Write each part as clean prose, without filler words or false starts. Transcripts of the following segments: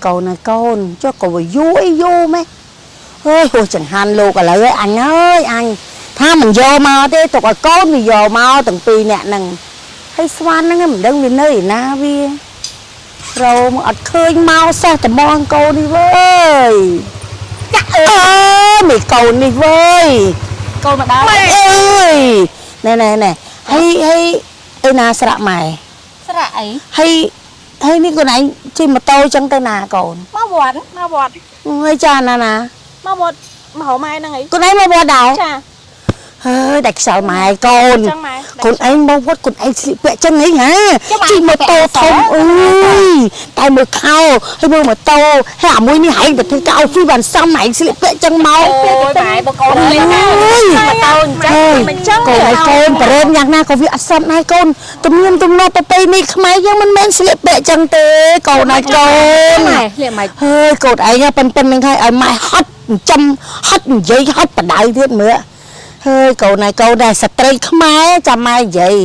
កូនហើយកូនចុះក៏វាយូរអីយូរម៉េះអើយហួសចង្ហាន់លោកឥឡូវហើយអញអើយអញថាមិនយកមកទេទុកឲ្យកូនវាយកមកទាំងពីរអ្នកហ្នឹងហើយស្មានហ្នឹងមិនដឹងវានៅឯណាវារោមអត់ឃើញមកសោះត្មងកូននេះវើយចាក់អើយមីកូននេះវើយក ូនមកដល់ ម៉ែអើយណែណែណែហើយហើយឯណាស្រាក់ម៉ែ ស្រាក់អី ហើយហើយនេះកូនឯងជិះម៉ូតូចឹងទៅណាកូន មកវត្តមកវត្ត អើយចាណាណា មកវត្តមករកម៉ែហ្នឹងអី កូនឯងមកវត្តដែរ ចា ហើយដាច់ខ្យល់ម៉ែកូន ចឹងម៉ែ កូនឯងមកវត្តកូនឯងស្លៀកពាក់ចឹងអីហាជិះម៉ូតូធំអើយតែមើលខោហើយមើលម៉ូតូហើយអាមួយនេះហែងទៅធ្វើកៅហ្វីបានសំហែងស្លៀកពាក់ចឹងមក អូយម៉ែបើកូនលេងណា អើយ ម៉ូតូអញ្ចឹងមិនចឹង កូនឯងកូនប្រេមយ៉ាងណាក៏វាអត់សមដែរកូនទំនៀមទម្លាប់ប្រពៃណីខ្មែរយើងមិនមែនស្លៀកពាក់ចឹងទេកូនឯងកូន ម៉ែលៀកម៉េច ហើយកូនឯងប៉ិនប៉ិននឹងហើយឲ្យម៉ែហត់ចិញ្ចឹមហត់និយាយហត់បដៅទៀតមើលហើយកូនឯងកូនដែរស្ត្រីខ្មែរចាំម៉ែនិយាយ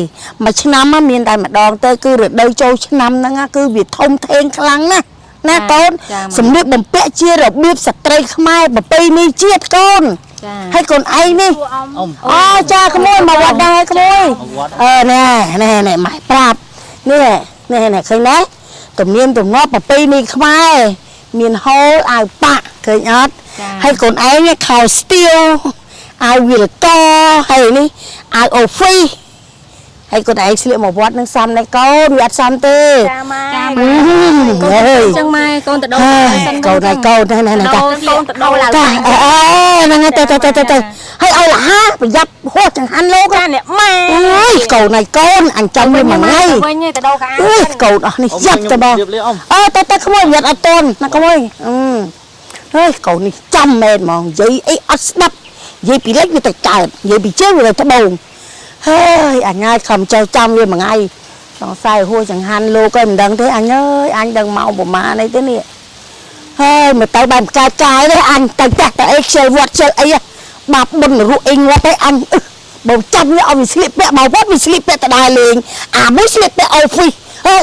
មួយឆ្នាំមានតែម្ដងទៅគឺរដូវចូលឆ្នាំហ្នឹងគឺវាធំធេងខ្លាំងណាស់ណាកូនសម្លៀកបំពាក់ជារបៀបស្ត្រីខ្មែរប្រពៃណីជាតិកូន ចា ហើយកូនឯងនេះ អ៊ំ អូចាក្មួយមកវត្តដែរក្មួយ មកវត្ត អឺណែណែណែម៉ែប្រាប់នេះណែណែឃើញទេទំនៀមទម្លាប់ប្រពៃណីខ្មែរមានហូលអាវប៉ាក់ឃើញអត់ហើយកូនឯងនេះខោស្ទៀវអាវវិលកហើយនេះអាវអូហ្វីសហើយកូនឯងស្លៀកមកវត្តនឹងសំណែកូនវាអត់សំទេ ចាម៉ែ អឺហេ ចឹងម៉ែកូនទៅដូរ កូនឯងកូនណែណែណែតា កូនទៅដូរឡើង តាអេហ្នឹងហើយទៅទៅទៅទៅហើយឲ្យលហាប្រយ័ត្នហួសចង្ហាន់លោក ចាអ្នកម៉ែ អើយកូនហើយកូនអញចាំវាមួយថ្ងៃ វិញទៅដូរកា អើយកូនអស់នេះយ៉ាប់ទៅបង ជម្រាបលាអ៊ំ អើទៅទៅក្មួយប្រយ័ត្នអត់តន់ណាក្មួយអឺហើយកូននេះចាំមែនហ្មងនិយាយអីអត់ស្ដាប់និយាយពីលេចវាទៅកើតនិយាយពីជើងវាទៅត្បូងហើយអញហើយខំចូលចាំវាមួយថ្ងៃសង្ស័យហួសចង្ហាន់លោកឯងមិនដឹងទេអញអើយអញដឹងមកប្រមាណអីទេនេះហើយមកទៅបែបកើតកាយទេអញទៅចាស់ទៅអីខ្ជិលវត្តខ្ជិលអីហ៎បាបបុណ្យរស់អីងាប់ទេអញអឺបើចាប់វាឲ្យវាស្លៀកពាក់មកវត្តវាស្លៀកពាក់តដែរលេងអាមួយស្លៀកពាក់អូហ្វីសហើយ